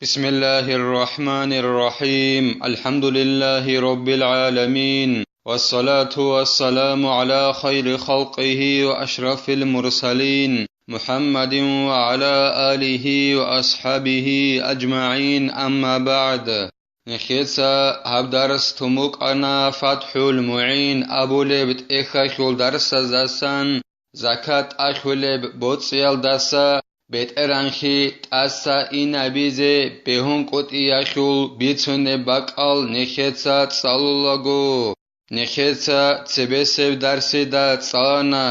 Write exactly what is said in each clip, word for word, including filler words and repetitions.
بسم الله الرحمن الرحيم. الحمد لله رب العالمين. والصلاة والسلام على خير خلقه وأشرف المرسلين محمد وعلى آله وأصحابه أجمعين. أما بعد. Нехеца гьаб дарс тун букӀана ФатхӀул МугӀин абулеб тӀехьалъул дарсаздасан, закат тӀахьулеб боцӀиялдаса бетӀергьанлъи тӀаса инабизе бегьун кӀутӀиялъул бицунеб бакӀал нехеца цӀалулаго. Нехеца цебесеб дарсида цӀалана,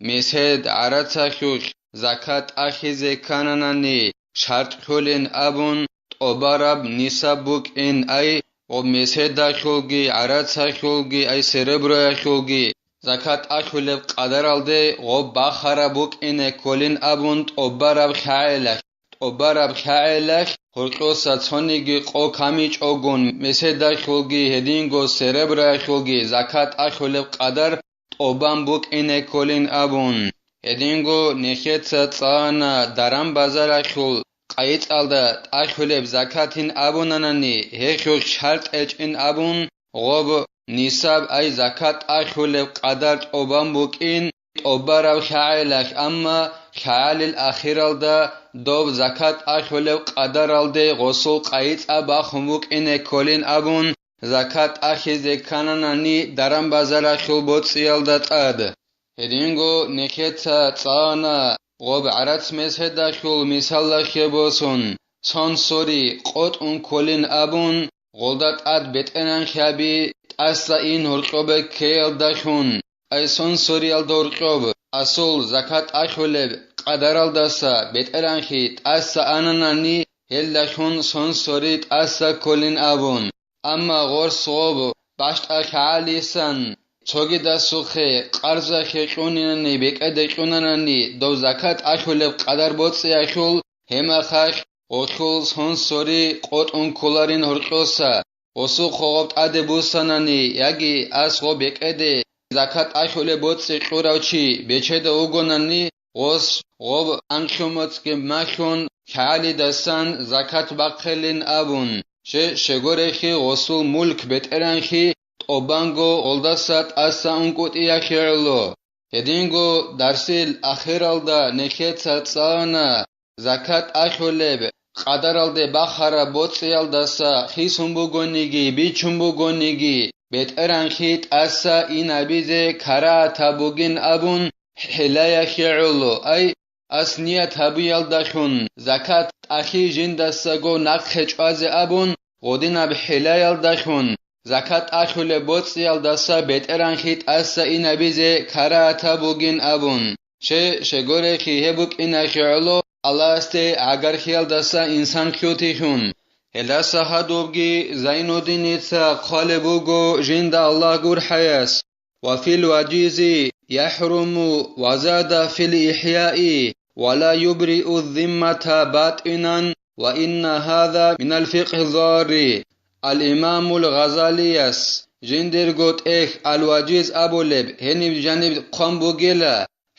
месед гӀарацалъулъ закат тӀахьизе ккананани шартӀ кколин абун, тӀобараб нисаб букӀин ай, ва меседалъулги гӀарацалъулги ай сереброялъулги закат тӀахьулеб къадаралде гъоб бахараб букӀине кколин абун тӀобараб лъагӀелалъ, тӀобараб лъагӀелалъ гьоркьоса цониги къо камичӀогун, меседалъулги гьединго сереброялъулги закат тӀахьулеб къадар тӀобан букӀине кколин абун. Гьединго нехеца цӀана даран-базаралъул къайицӀалда тӀахьулеб закатин абунанани, гьелъулъ шартӀ гьечӀин абун, гъоб нисаб ай закат тӀахьулеб къадар тӀобан букӀин тӀобараб лъагӀелалъ, амма лъагӀалил ахиралда доб закат тӀахьулеб къадаралде гъосул къайицӀа бахун букӀине кколин абун, закат тӀахьизе ккананани даран-базаралъул боцӀиялда тӀад. Гьединго нехеца цӀана гъоб гӀарац меседалъул мисалалъе босун, сон сори къотӀун кколин абун, гъолда тӀад бетӀергьанлъаби тӀаса ин гьоркьобе ккеялдалъун, ай сон сориялда гьоркьоб, асул закат тӀахьулеб къадаралдаса бетӀергьанлъи тӀаса ананани, гьелдалъун сон сори тӀаса кколин абун. Амма гъорс гъоб бащтӀа лъагӀалисан, цогидасухъе къарзахъе кьунинани бекӀеде кьунанани дов закат тӀахьулеб къадар боцӀиялъул, гьемахалъ гъолъул сон сори къотӀун кколарин гьоркьоса, гъосухъ гъоб тӀаде буссанани яги ас гъоб бекӀеде закат тӀахьулеб боцӀи кьурав чи бечеда вугонани, гъос гъоб анлъумацӀги малъун лъагӀалидасан закат бахъилин абун, щегорехи гъосул мулк бетӀергьанлъи тӀобанго гъолдаса тӀаса ункӀутӀиялъе гӀоло. Гьединго дарсил ахиралда нехеца цӀана, закат тӀахьулеб къадаралде бахараб боцӀиялдаса хисун бугониги, бичун бугониги, бетӀергьанлъи тӀаса инабизе карагьатаб бугин абун, хӀилаялъе гӀоло, ай, ас ният гьабиялдалъун закат тӀахьи жиндасаго нахъе чӀвазе абун, гъодинаб хӀилаялдалъун, закат тӀахьулеб боцӀиялдаса бетӀергьанлъи тӀаса инабизе карагьатаб бугин абун. Щегорехи гьеб букӀиналъе гӀоло Аллагьасде гӀагархьиялдаса инсан лъутилъун. Гьелдаса гьадубги Зайнуддиница хъвалеб буго жинда Аллагь гурхӀаяс: وفي الوجيز يحرم وزاد في الإحياء ولا يبرئ الذمة باطنا وإن هذا من الفقه الضار. Ал-Имамул Гъазалияс жиндирго тӀехь Ал-Важиз абулеб гьениб жаниб хъван бугила,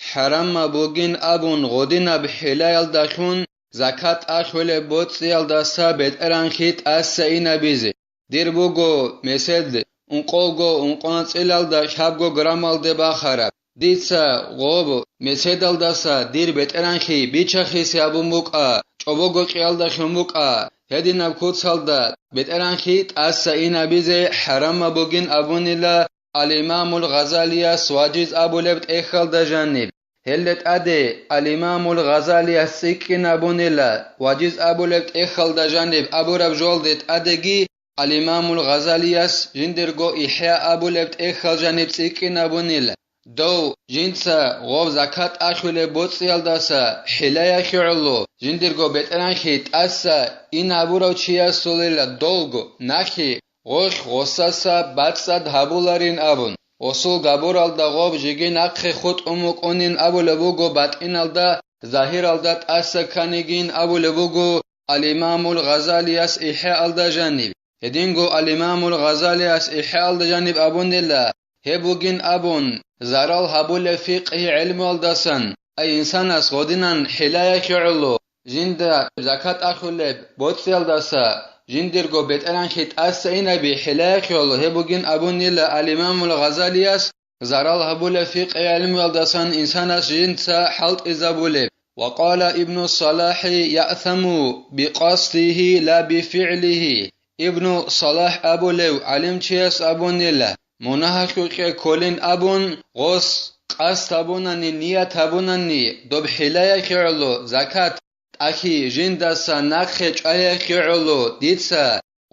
хӀарамаб бугин абун гъодинаб хӀилаялдалъун закат тӀахьулеб боцӀиялдаса бетӀергьанлъи тӀаса инабизе. Дир буго месед, ункъолго ункъоанцӀилалда лъабго граммалде бахараб. Дица гъоб меседалдаса дир бетӀергьанлъи бичахисе абун букӀа, чӀобого кьиялдалъун букӀа, гьединаб куцалда бетӀергьанлъи тӀаса инабизе хӀарамаб бугин абунила Ал-Имамул Гъазалияс Важиз абулеб тӀехьалда жаниб. Гьелда тӀаде Ал-Имамул Гъазалияс цӀикӀкӀин абунила, Важиз абулеб тӀехьалда жаниб абураб жолде тӀадеги Ал-Имамул Гъазалияс жиндирго ИхӀя абулеб тӀехьал жаниб цӀикӀкӀин абунила. Дов жинца гъов закат тӀахьулеб боцӀиялдаса хӀилаялъе гӀоло жиндирго бетӀергьанлъи тӀаса ин гьабурав чиясулила долго, нахи, гъолъ гъосаса бацӀцӀад гьабуларин абун, гъосул габуралда гъоб жеги нахъе хутӀун вукӀунин абулеб буго батӀиналда, загьиралда тӀаса кканигин абулеб буго Ал-Имамул Гъазалияс ИхӀяалда жаниб. Гьединго Ал-Имамул Гъазалияс ИхӀяалда жаниб абунила, гьеб бугин абун, зарал гьабулеб фикъгьи гӀелмуялдасан, ай инсанас гъодинан хӀилаялъе гӀоло, жинда закат ахулеб боцӀиялдаса жиндирго бетӀеранхъи тӀаса инаби хӀилаялъул гьеб бугин абунила ал-Имамул Гъазалияс, зарал гьабулеб фикъгьи гӀилмуялдасан инсанас жинца хӀалтӀизабулеб. Ва къала Ибну Салахи: «Яъсаму бикъасдихи ла бифигӀлихи». Ибну Салахь абулев гӀалимчияс абунила, мунагьалъукье кколин абун, гъос къасд гьабунани, ният гьабунани, доб хӀилаялъе гӀоло закат тӀахьи жиндаса нахъе чӀваялъе гӀоло, дица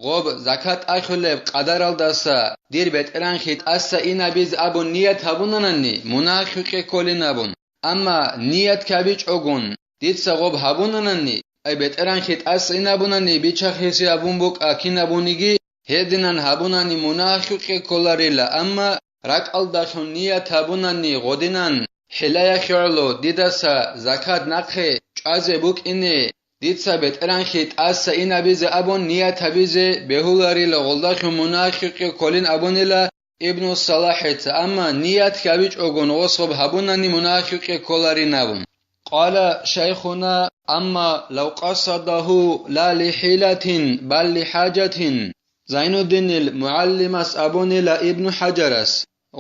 гъоб закат ахулеб къадаралдаса дир бетӀеранхъи тӀаса инабизе абун ният гьабунанани, мунагьалъукье кколин абун. Амма ният кабичӀогун, дица гъоб гьабунанани, ай бетӀеранхъи тӀаса инабунани, бичахъеси абун букӀа кинабуниги, гьединан гьабунани мунагьалъукье кколарила, амма ракӀалдалъун ният гьабунани гъодинан, хӀилаялъе гӀоло дидаса закат нахъе чӀвазе букӀине, дица бетӀеранхъи тӀаса инабизе абун ният гьабизе бегьуларила, гъолдалъун мунагьалъукье кколин абунила Ибну Салахица, амма ният кабичӀогун гъос гъоб гьабунани мунагьалъукье кколарин абун. Къала шайхуна: «Амма лав къасадагьу ла лихӀилатин, бал лихӀажатин». Зайнуддинил мугӀалимас абунила Ибну ХӀажарас,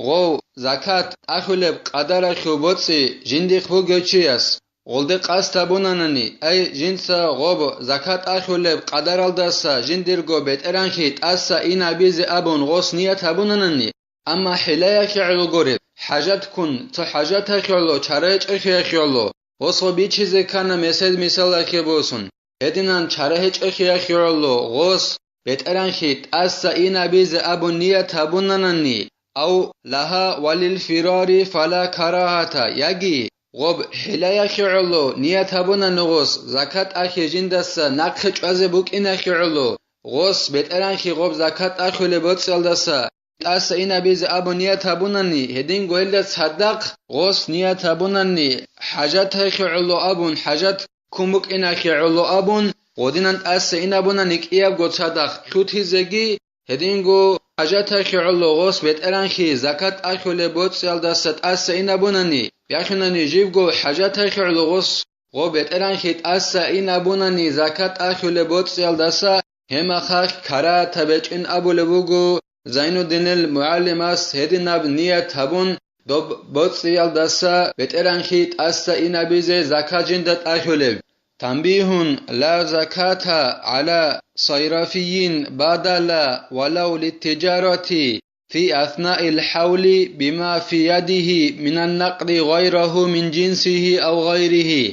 гъов закат тӀахьулеб къадаралъул боцӀи жиндихъ бугев чияс, гъолде къасд гьабунанани, ай жинца гъоб закат тӀахьулеб къадаралдаса жиндирго бетӀеранхъи тӀаса инабизе абун гъос ният гьабунанани, амма хӀилаялъе гӀоло гуреб, хӀажатккун, цо хӀажаталъе гӀоло, чара гьечӀолъиялъе гӀоло, гъос гъоб бичизе ккана месед мисалалъе босун. Гьединан чара гьечӀолъиялъе гӀоло гъос бетӀеранхъи тӀаса инабизе абун ният гьабунанани, ав лагьа валил фирари фала карагьата, яги гъоб хӀилаялъе гӀоло ният гьабунани гъос, закат тӀахьи жиндаса нахъе чӀвазе букӀиналъе гӀоло, гъос бетӀеранхъи гъоб закат тӀахьулеб боцӀиялдаса тӀаса инабизе абун ният гьабунани, гьединго гьелда цадахъ гъос ният гьабунани, хӀажаталъе гӀоло абун, хӀажат ккун букӀиналъе гӀоло абун, гъодинан тӀаса инабунани кӀиябго цадахъ лъутизеги, гьединго хӀажаталъе гӀоло гъос бетӀеранхъи закат тӀахьулеб боцӀиялдаса тӀаса инабунани, ялъунани жибго хӀажаталъе гӀоло гъос гъо бетӀеранхъи тӀаса инабунани закат тӀахьулеб боцӀиялдаса, гьеб мехалъ карагьатаб гьечӀин абулеб буго Зайнуддинил мугӀалимас гьединаб ният гьабун, доб боцӀиялдаса бетӀеранхъи тӀаса инабизе закат жинда тӀахьулеб. Танбигьун: ла заката гӀала сайрафийин бадала валав литтижарати фи аснаил хӀавли бима фи ядихи минан накъди гъайрагьу мин жинсихи ав гъайрихи.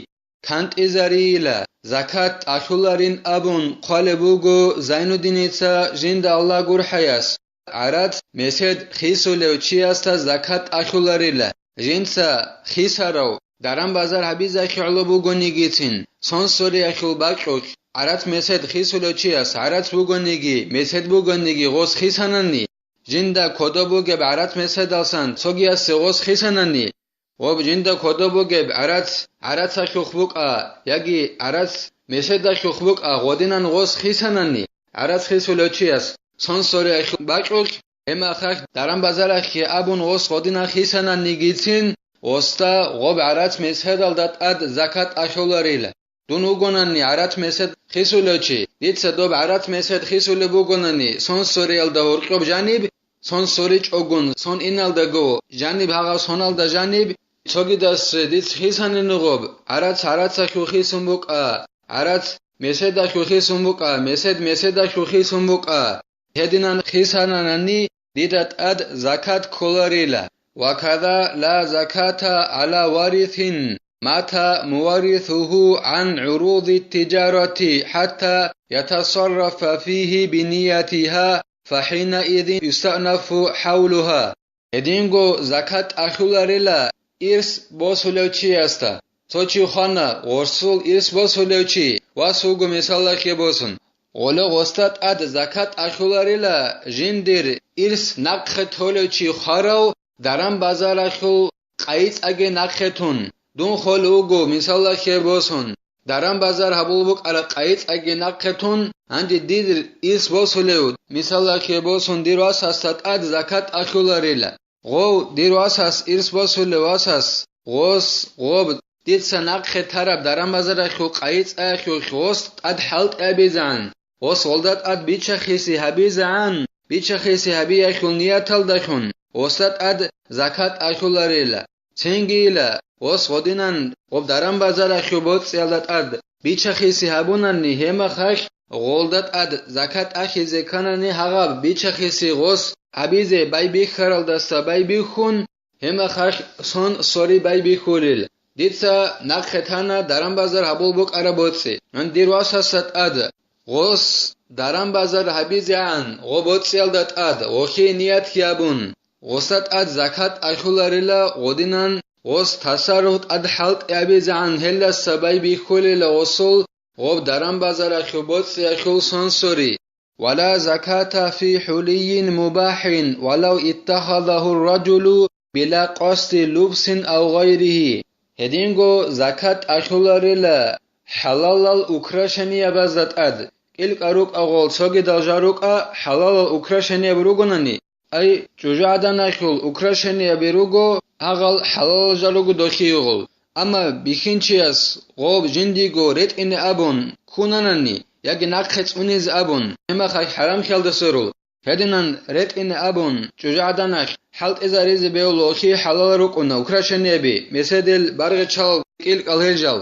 КантӀизарийила, закат тӀалъуларин абун хъвалеб буго Зайнуддиница жинда Аллагь гурхӀаяс. ГӀарац месед хисулев чиясда закат тӀалъуларила, жинца хисарав, даран-базар гьабизехьулеб бугонигицин, сон-сориялъул бакьулъ, гӀарац месед хисулев чияс гӀарац бугониги, месед бугониги гъос хисанани, жинда кодоб бугеб гӀарац меседалсан цогиясе гъос хисанани, ва жинда кодоб бугеб гӀарац гӀарацалъухъ букӀа, яги гӀарац меседалъухъ букӀа, гъодинан гъос хисанани, гӀарац хисулев чияс сон-сориялъул бакьулъ, гьеб мехалъ даран-базаралъе абун гъос гъодинан хисананигицин, гъосда гъоб гӀарац меседалда тӀад закат тӀалъуларила. Дун вугонани гӀарац месед хисулев чи, дица доб гӀарац месед хисулеб бугонани, сон-сориялда гьоркьоб жаниб, сон-соричӀогун, сон иналдаго жаниб, гьагъав соналда жаниб, цогидас дица хисанин гъоб, гӀарац гӀарацалъухъ хисун букӀа, гӀарац меседалъухъ хисун букӀа, месед меседалъухъ хисун букӀа. Гьединан хисананани, дида тӀад закат кколарила. Ва када ла заката гӀала варисин мата муваррисуху гӀан гӀуруди тиджарати хӀатта ятасаррафа фихи биниятиха, фахӀинаизин юстанафу хӀавлуха. Гьединго закат тӀалъуларила ирс босулев чиясда. Цо чи хвана, гъорсул ирс босулев чи, вас вуго мисалалъе босун. Гъоле гъосда тӀад закат тӀалъуларила жиндир ирс нахъе толев чи хварав, даран-базаралъул къайи-цӀаги нахъе тун. Дун холев вуго мисалалъе босун. Даран-базар гьабулеб букӀараб къайи-цӀаги нахъе тун, гьанже дир ирс босулев, мисалалъе босун, дир васасда тӀад закат тӀалъуларила. Гъов, дир васас ирс босулев васас, гъос, гъоб, дица нахъе тараб даран-базаралъул къайи-цӀаялъулъ гъос тӀад хӀалтӀи абизегӀан, гъос гъолда тӀад бича-хиси гьабизегӀан, бича-хиси гьабиялъул нияталдалъун гъосда тӀад закат ахьуларила. Цинги ила, гъос гъодинан гъоб даран-базаралъул боцӀиялда тӀад бича-хиси гьабунани, гьеб мехалъ гъолда тӀад закат ахьизе кканани, гьагъаб бича-хиси гъос гьабизе байбихьаралдаса байбихьун, гьеб мехалъ сон сори байбихьулел. Дица нахъе тана даран-базар гьабул букӀараб боцӀи. Дир васаса тӀад гъос даран-базар гьабизегӀан гъо боцӀиялда тӀад гъохие ниятги абун, гъоса тӀад закат ахьуларила гъодинан, гъос тасарруф тӀад хӀалтӀи абизегӀан гьелдаса байбихьулела гъосул гъоб даран-базаралъул боцӀиялъул сон сори. ولا زكاة في حلي مباح ولو اتخذه الرجل بلا قصد لبس أو غيره. Гьединго закат ахьуларила хӀалалал украшениябазда тӀад, кӀилкӀа рукӀа гъол цогидал жал рукӀа хӀалалал украшенияб ругонани, ай, чӀужугӀаданалъул украшенияб руго, гьагъал хӀалалал жал руго дохиюгъул. Амма бихьинчияс гъоб жиндиго ретӀине абун ккунанани, яги нахъе цӀунизе абун, гьеб мехалъ хӀарамлъиялда сверул, гьединан ретӀине абун, чӀужугӀаданалъ хӀалтӀизаризе бегьулеллъи хӀалал рукӀуна украшениеби, меседил, баргъичал, кӀилкӀал гьел жал.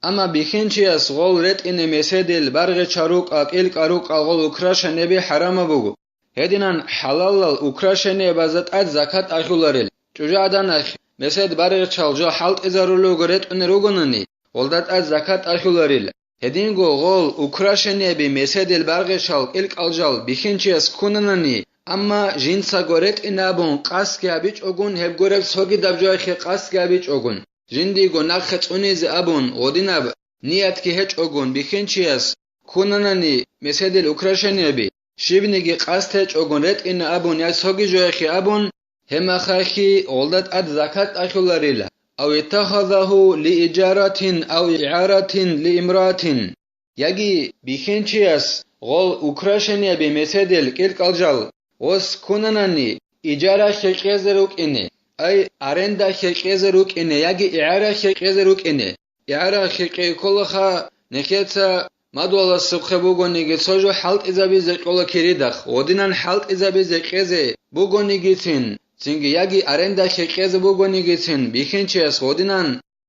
Амма бихьинчияс гъол ретӀине меседил, баргъичал рукӀа, кӀилкӀа рукӀа гъол украшениеби хӀарамаб буго. Гьединан хӀалалал украшениябазда тӀад закат ахьуларел. ЧӀужугӀаданалъ месед, баргъичал жо хӀалтӀизарулего ретӀуне ругонани, гъолда тӀад закат ахьуларел. Гьединго гъол украшениеби меседил, баргъичал, кӀилкӀал жал бихьинчияс ккунанани, амма жинцаго ретӀине абун къасдги гьабичӀогун, гьеб гуреб цогидаб жояхъе къасдги гьабичӀогун, жиндиго нахъе цӀунизе абун гъодинаб ниятги гьечӀогун бихьинчияс ккунанани меседил украшениеби, щибниги къасд гьечӀогун ретӀине абун я цоги жояхъе абун, гьеб мехалъги гъолда тӀад закат ахьуларила, أو اتخذه لإجارة أو إعارة لامرأة. Яги бихьинчияс гъол украшениеби меседил, кӀилкӀал жал гъос ккунанани, ижаралъе кьезе рукӀине, ай, арендалъе кьезе рукӀине яги игӀаралъе кьезе рукӀине. ИгӀаралъе кьей кколаха, нехеца мадугьаласухъе бугониги цо жо хӀалтӀизабизе кьола киридахъ, гъодинан хӀалтӀизабизе кьезе бугонигицин, цинги яги арендалъе кьезе бугонигицин, бихьинчияс гъодинан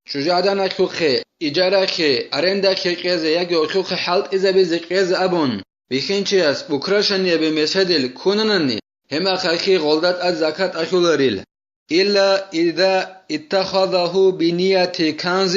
чӀужугӀаданалъухъе, ижаралъе, арендалъе кьезе яги гъолъухъе хӀалтӀизабизе кьезе абун, бихьинчияс украшениеби меседил ккунанани, гьеб мехалъги гъолда тӀад закат ахьуларил. إلا إذا اتخذه بنية كنز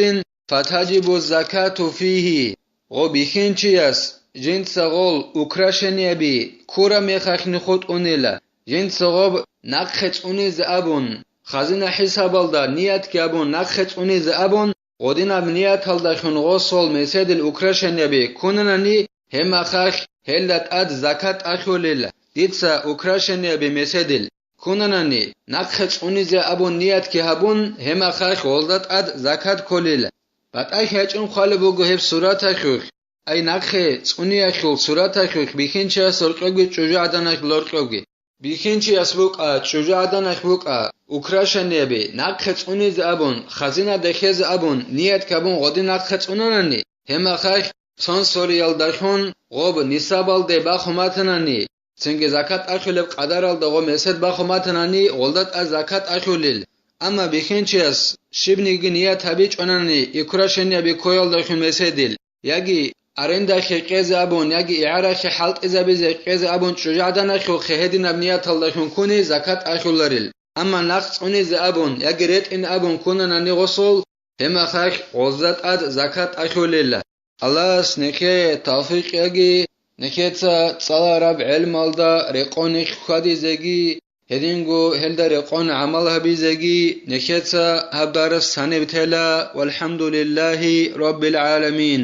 فتجب الزكاة فيه. Гъо бихьинчияс жинца гъол украшениеби ккураб мехалъ нухутӀунила, жинца гъоб нахъе цӀунизе абун, хазина хӀисабалда ниятги абун нахъе цӀунизе абун, гъодинаб нияталдалъун гъосул меседил украшениеби ккунанани, гьеб мехалъ гьелда тӀад закат ахьулила, дица украшениеби меседил ккунанани, нахъе цӀунизе абун ниятги гьабун, гьеб мехалъ гъолда тӀад закат кколила. БатӀалъи гьечӀун хъвалеб буго гьеб сураталъулъ, ай нахъе цӀуниялъул сураталъулъ бихьинчиясул рокьоги чӀужугӀаданалъул рокьоги. Бихьинчияс букӀа чӀужугӀаданалъ букӀа украшениеби нахъе цӀунизе абун, хазинада хезе абун, ниятги гьабун гъодин нахъе цӀунанани, гьеб мехалъ сон сориялдалъун гъоб нисабалде бахун батанани, цинги закат ахьулеб къадаралда гъо месед бахун батанани, гъолда тӀад закат ахьулил. Амма бихьинчияс щибниги ният гьабичӀонани, украшениеби ккоялдалъун меседил, яги арендалъе кьезе абун, яги игӀаралъе хӀалтӀизабизе кьезе абун чӀужугӀаданалъухъе гьединаб нияталдалъун ккуни закат ахьуларил. Амма нахъ цӀунизе абун яги ретӀине абун ккунанани гъосул, гьеб мехалъ гъозда тӀад закат ахьулила. Аллагьас нехее тавфикъ яги, нехеца цӀалараб гӀелмалда рекъон хьвадизеги, гьединго гьелда рекъон гӀамал гьабизеги, нехеца гьаб дарс гьаниб тела. ВалхӀамдулиллагьи раббил гӀаламин.